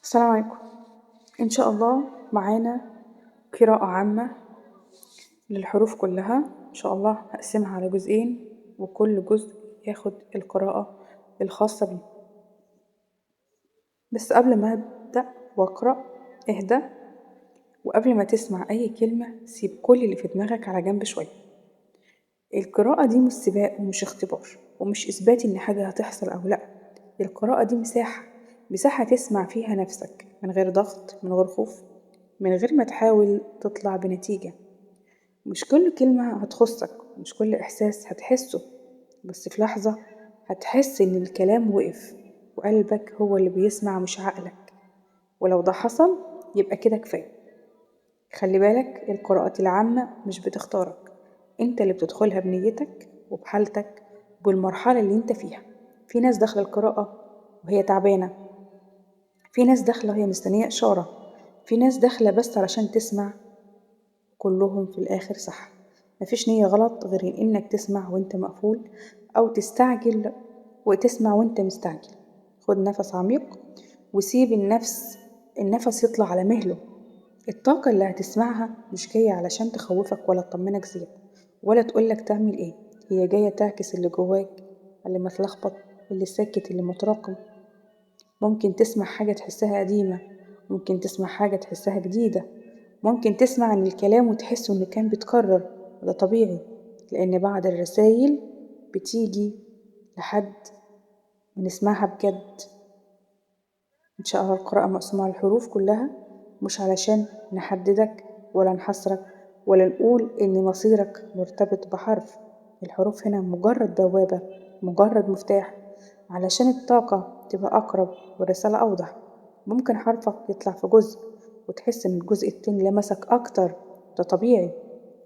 السلام عليكم. إن شاء الله معانا قراءة عامة للحروف كلها. إن شاء الله هقسمها على جزئين، وكل جزء ياخد القراءة الخاصة بيه. بس قبل ما أبدأ وأقرأ اهدى، وقبل ما تسمع أي كلمة سيب كل اللي في دماغك على جنب شوية. القراءة دي مش سباق ومش اختبار ومش إثبات إن حاجة هتحصل أو لأ. القراءة دي مساحة، مساحة تسمع فيها نفسك من غير ضغط، من غير خوف، من غير ما تحاول تطلع بنتيجة. مش كل كلمة هتخصك، مش كل إحساس هتحسه، بس في لحظة هتحس إن الكلام وقف وقلبك هو اللي بيسمع مش عقلك. ولو ده حصل يبقى كده كفاية. خلي بالك، القراءات العامة مش بتختارك، انت اللي بتدخلها بنيتك وبحالتك وبالمرحلة اللي انت فيها. في ناس داخلة القراءة وهي تعبانة، في ناس داخلة وهي مستنية إشارة، في ناس داخلة بس علشان تسمع. كلهم في الآخر صح، مفيش نية غلط غير إنك تسمع وانت مقفول، أو تستعجل وتسمع وانت مستعجل. خد نفس عميق وسيب النفس يطلع على مهله. الطاقة اللي هتسمعها مش جاية علشان تخوفك ولا تطمنك زيادة ولا تقولك تعمل ايه، هي جاية تعكس اللي جواك، اللي متلخبط، اللي ساكت، اللي متراكم. ممكن تسمع حاجة تحسها قديمة، ممكن تسمع حاجة تحسها جديدة، ممكن تسمع عن الكلام وتحس انه كان بيتكرر، وده طبيعي لأن بعض الرسايل بتيجي لحد بنسمعها بجد. إن شاء الله القراءة مقسومة على الحروف كلها، مش علشان نحددك ولا نحصرك ولا نقول إن مصيرك مرتبط بحرف. الحروف هنا مجرد بوابة، مجرد مفتاح علشان الطاقة تبقى أقرب والرسالة أوضح. ممكن حرفك يطلع في جزء وتحس إن الجزء التاني لمسك أكتر، ده طبيعي.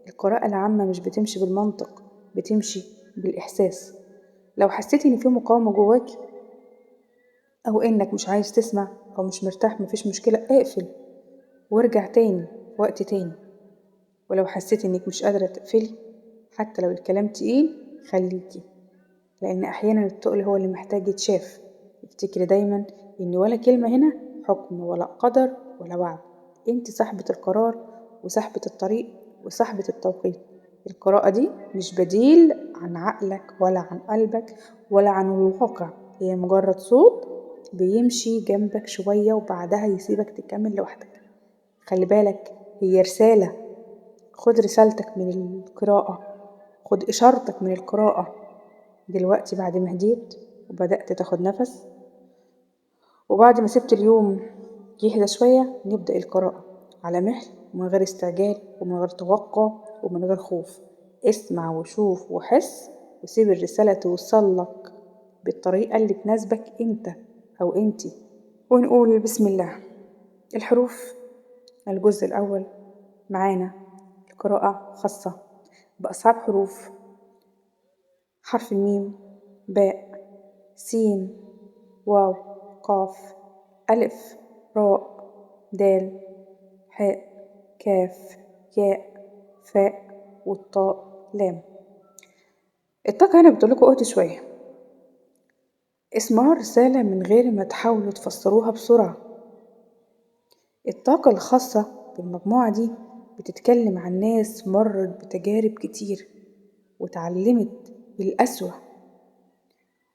القراءة العامة مش بتمشي بالمنطق، بتمشي بالإحساس. لو حسيت إن في مقاومة جواك أو إنك مش عايز تسمع أو مش مرتاح، مفيش مشكلة، اقفل وارجع تاني في وقت تاني. ولو حسيت إنك مش قادرة تقفلي حتى لو الكلام تقيل، خليكي، لأن أحيانا التقل هو اللي محتاج يتشاف. افتكري دايما إن ولا كلمة هنا حكم ولا قدر ولا وعد، انت صاحبة القرار وصاحبة الطريق وصاحبة التوقيت. القراءة دي مش بديل عن عقلك ولا عن قلبك ولا عن الواقع، هي مجرد صوت بيمشي جنبك شوية وبعدها يسيبك تكمل لوحدك. خلي بالك، هي رسالة. خد رسالتك من القراءة، خد إشارتك من القراءة. دلوقتي بعد ما هديت وبدأت تاخد نفس وبعد ما سبت اليوم يهدى شوية، نبدأ القراءة على مهل ومن غير استعجال ومن غير توقع ومن غير خوف. اسمع وشوف وحس وسيب الرسالة توصل لك بالطريقة اللي تناسبك انت أو انتي. ونقول بسم الله. الحروف الجزء الأول معانا القراءة خاصة بأصعب حروف: حرف الميم، باء، سين، واو، قاف، ألف، راء، دال، حاء، كاف، ياء، فاء، والطاء، لام. الطاقة هنا بتقول لكم اهدوا شوية، اسمعوا الرسالة من غير ما تحاولوا تفسروها بسرعة. الطاقة الخاصة بالمجموعة دي بتتكلم عن ناس مرت بتجارب كتير وتعلمت بالقسوة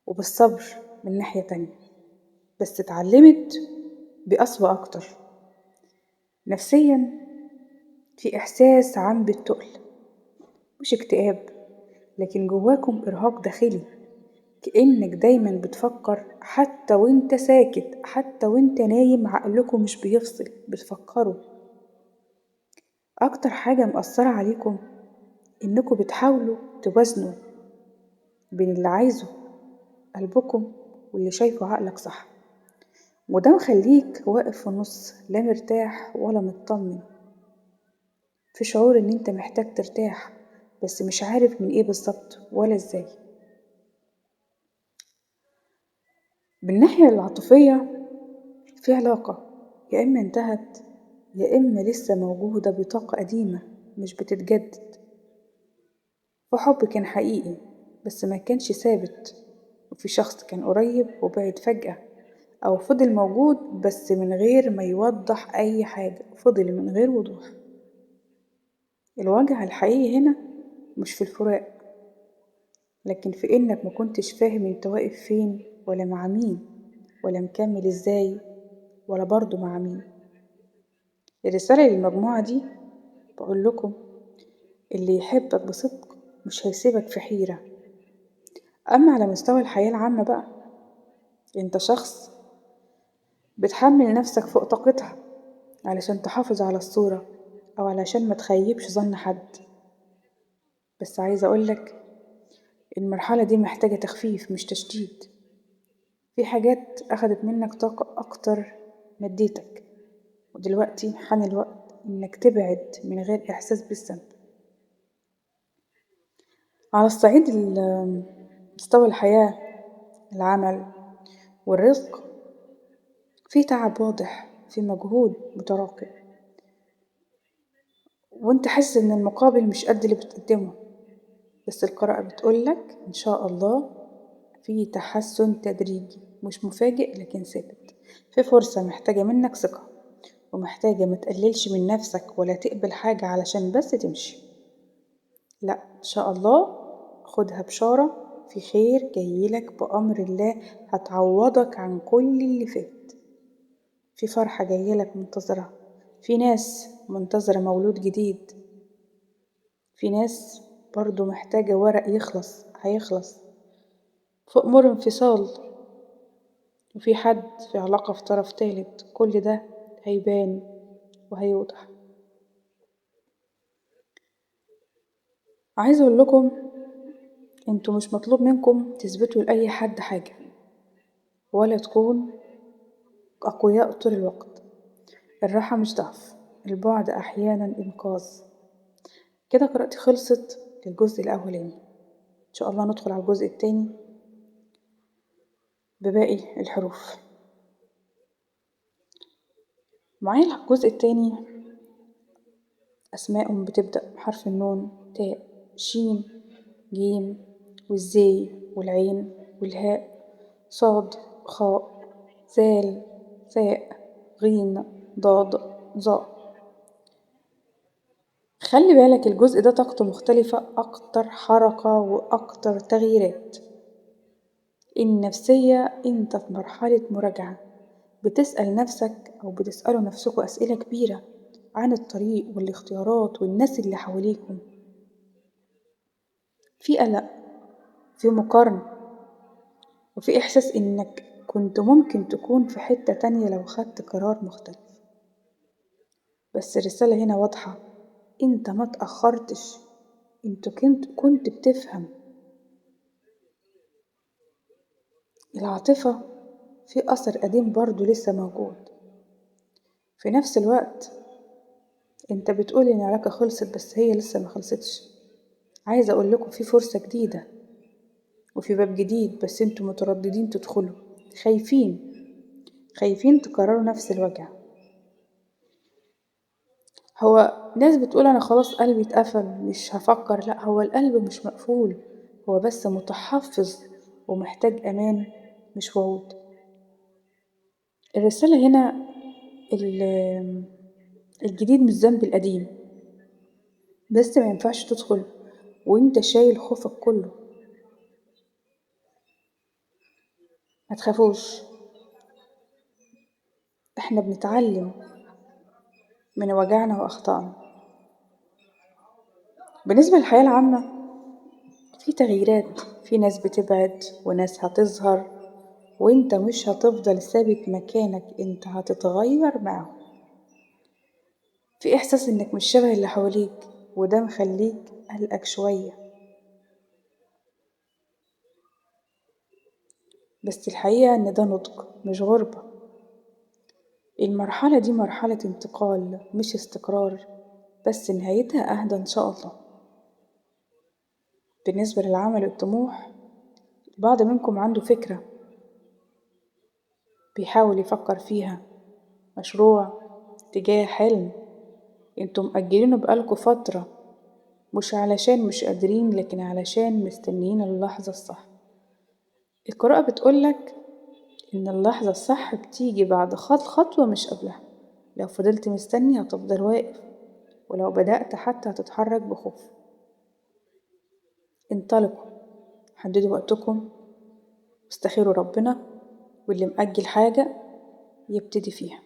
وبالصبر من ناحية تانية، بس اتعلمت بقسوة أكتر. نفسيا في إحساس عام بالتقل، مش اكتئاب، لكن جواكم إرهاق داخلي، كأنك دايما بتفكر حتى وانت ساكت، حتى وانت نايم عقلكم مش بيفصل، بتفكروا. أكتر حاجة مأثرة عليكم إنكم بتحاولوا توازنوا بين اللي عايزه قلبكم واللي شايفه عقلك صح، وده مخليك واقف في النص، لا مرتاح ولا مطمن. في شعور إن انت محتاج ترتاح بس مش عارف من ايه بالظبط ولا ازاي. بالناحية العاطفية في علاقة يا إما انتهت يا إما لسه موجودة بطاقة قديمة مش بتتجدد. في حب كان حقيقي بس ما كانش ثابت، وفي شخص كان قريب وبعد فجأة، أو فضل موجود بس من غير ما يوضح أي حاجة، فضل من غير وضوح. الوجع الحقيقي هنا مش في الفراق، لكن في إنك ما كنتش فاهم انت واقف فين ولا مع مين ولا مكمل ازاي ولا برضو مع مين. الرسالة للمجموعة دي بقول لكم اللي يحبك بصدق مش هيسيبك في حيرة. أما على مستوى الحياة العامة بقى، انت شخص بتحمل نفسك فوق طاقتها علشان تحافظ على الصورة أو علشان ما تخيبش ظن حد. بس عايزة أقولك المرحلة دي محتاجة تخفيف مش تشديد. في حاجات أخدت منك طاقة أكتر ما اديتك، ودلوقتي حان الوقت إنك تبعد من غير إحساس بالذنب. على الصعيد مستوى الحياة، العمل والرزق، في تعب واضح، في مجهود متراكم، وانت حاسس إن المقابل مش قد اللي بتقدمه، بس القراءة بتقولك إن شاء الله في تحسن تدريجي مش مفاجئ لكن ثابت. في فرصة محتاجة منك ثقة، ومحتاجة ما تقللش من نفسك ولا تقبل حاجة علشان بس تمشي. لا، إن شاء الله خدها بشارة، في خير جايلك بأمر الله هتعوضك عن كل اللي فات. في فرحة جايلك منتظرة، في ناس منتظرة مولود جديد، في ناس برضو محتاجة ورق يخلص هيخلص، فوق مر انفصال، وفي حد في علاقة في طرف تالت. كل ده هيبان وهيوضح. عايزة اقول لكم انتوا مش مطلوب منكم تثبتوا لأي حد حاجة ولا تكون أقوياء طول الوقت. الراحة مش ضعف، البعد أحيانا إنقاذ. كده قراءتي خلصت للجزء الأولاني، إن شاء الله ندخل على الجزء الثاني بباقي الحروف. معايا الجزء الثاني أسماء بتبدأ بحرف النون، تاء، شين، جيم، والزاي والعين والهاء، صاد، خاء، ذال، ثاء، غين، ضاد، ظاء. خلي بالك الجزء ده طاقته مختلفة، أكتر حركة وأكتر تغييرات. النفسية انت في مرحلة مراجعة، بتسأل نفسك أو بتسألوا نفسكم أسئلة كبيرة عن الطريق والاختيارات والناس اللي حواليكم. في قلق، في مقارنة، وفي إحساس إنك كنت ممكن تكون في حتة تانية لو خدت قرار مختلف. بس الرسالة هنا واضحة، انت ما تأخرتش، انت كنت بتفهم. العاطفة في أثر قديم برضو لسه موجود. في نفس الوقت انت بتقول ان العلاقة خلصت، بس هي لسه ما خلصتش. عايزة اقول لكم في فرصة جديدة وفي باب جديد، بس انتوا مترددين تدخلوا، خايفين تكرروا نفس الوجع. هو ناس بتقول انا خلاص قلبي اتقفل مش هفكر، لا، هو القلب مش مقفول، هو بس متحفظ ومحتاج امان مش وعود. الرسالة هنا الجديد مش ذنب القديم، بس ما ينفعش تدخل وانت شايل خوفك كله. ما تخافوش، احنا بنتعلم من وجعنا واخطائنا. بالنسبة للحياة العامة في تغييرات، في ناس بتبعد وناس هتظهر، وانت مش هتفضل ثابت مكانك، انت هتتغير معهم. في احساس انك مش شبه اللي حواليك، وده مخليك قلقك شوية، بس الحقيقة ان ده نضج مش غربة. المرحلة دي مرحلة انتقال مش استقرار، بس نهايتها أهدى إن شاء الله. بالنسبة للعمل والطموح، البعض منكم عنده فكرة بيحاول يفكر فيها، مشروع، اتجاه، حلم، انتم مأجلينه بقالكوا فترة، مش علشان مش قادرين، لكن علشان مستنيين اللحظة الصح. القراءة بتقولك إن اللحظة الصح بتيجي بعد خطوة مش قبلها. لو فضلت مستني هتفضل واقف، ولو بدأت حتى هتتحرك بخوف. انطلقوا، حددوا وقتكم، واستخيروا ربنا، واللي مأجل حاجة يبتدي فيها.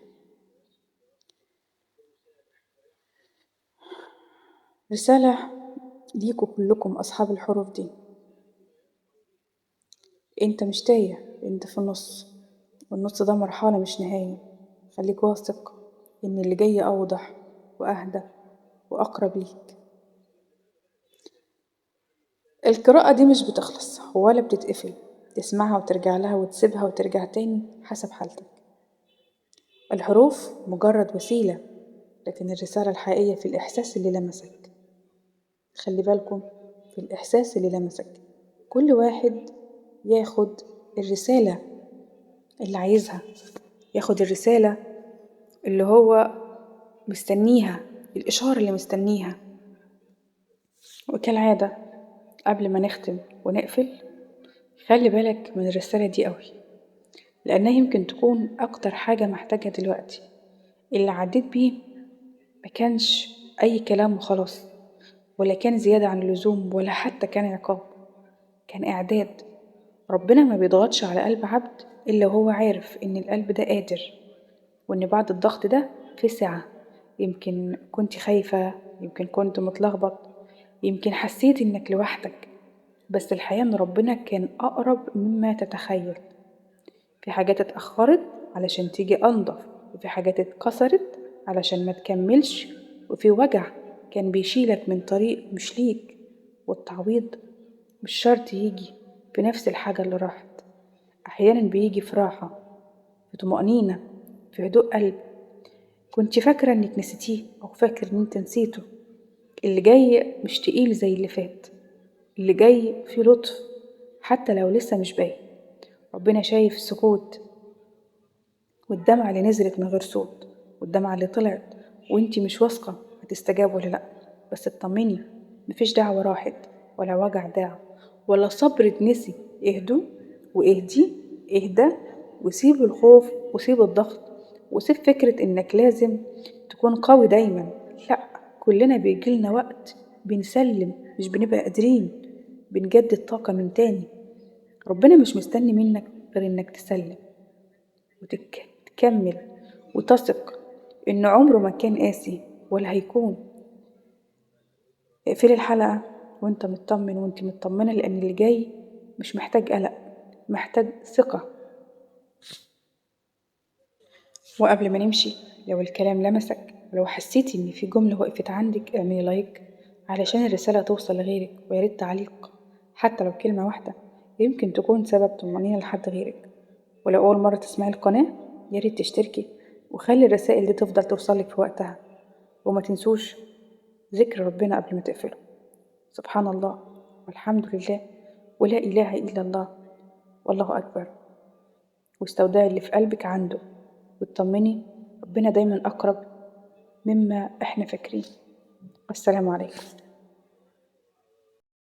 رسالة ليكوا كلكم أصحاب الحروف دي: انت مش تايه، انت في النص، والنص ده مرحلة مش نهاية. خليك واثق ان اللي جاي أوضح وأهدى وأقرب ليك. القراءة دي مش بتخلص ولا بتتقفل، تسمعها وترجع لها وتسيبها وترجع تاني حسب حالتك. الحروف مجرد وسيلة، لكن الرسالة الحقيقية في الإحساس اللي لمسك. خلي بالكم، في الإحساس اللي لمسك. كل واحد ياخد الرسالة اللي عايزها، ياخد الرسالة اللي هو مستنيها، الإشارة اللي مستنيها. وكالعادة قبل ما نختم ونقفل، خلي بالك من الرسالة دي قوي، لأنها يمكن تكون أكتر حاجة محتاجها دلوقتي. اللي عديت بيه ما كانش أي كلام وخلاص، ولا كان زيادة عن اللزوم، ولا حتى كان عقاب، كان إعداد. ربنا ما بيضغطش على قلب عبد إلا وهو عارف إن القلب ده قادر، وإن بعد الضغط ده في سعة. يمكن كنت خايفة، يمكن كنت متلخبط، يمكن حسيت إنك لوحدك، بس الحقيقة إن ربنا كان أقرب مما تتخيل. في حاجات اتأخرت علشان تيجي أنضف، وفي حاجات اتكسرت علشان ما تكملش، وفي وجع كان بيشيلك من طريق مش ليك. والتعويض مش شرط يجي في نفس الحاجة اللي راحت، أحيانا بيجي في راحة، في طمأنينة، في هدوء قلب كنت فاكرة انك نسيتيه أو فاكر ان انت نسيته. اللي جاي مش تقيل زي اللي فات، اللي جاي فيه لطف حتى لو لسه مش باين. ربنا شايف السكوت والدمعة اللي نزلت من غير صوت، والدمعة اللي طلعت وانتي مش واثقة هتستجاب ولا لأ. بس اطمني، مفيش دعوة راحت، ولا وجع داع، ولا صبر اتنسي. اهدوا واهدي، اهدى وسيب الخوف وسيب الضغط وسيب فكرة انك لازم تكون قوي دايما. لأ، كلنا بيجيلنا وقت بنسلم، مش بنبقى قادرين، بنجدد طاقة من تاني. ربنا مش مستني منك غير انك تسلم وتكمل وتثق ان عمره ما كان قاسي ولا هيكون. اقفلي الحلقة وانت مطمن وانت مطمنة، لان اللي جاي مش محتاج قلق، محتاج ثقة. وقبل ما نمشي، لو الكلام لمسك ولو حسيتي ان في جملة وقفت عندك، اعملي like علشان الرسالة توصل لغيرك، وياريت تعليق حتى لو كلمة واحدة يمكن تكون سبب طمأنينة لحد غيرك. ولو أول مرة تسمعي القناة ياريت تشتركي، وخلي الرسائل دي تفضل توصلك في وقتها. وما تنسوش ذكر ربنا قبل ما تقفلوا. سبحان الله والحمد لله ولا إله إلا الله والله أكبر. واستودعي اللي في قلبك عنده، واطمني ربنا دايما أقرب مما احنا فاكرين. والسلام عليكم.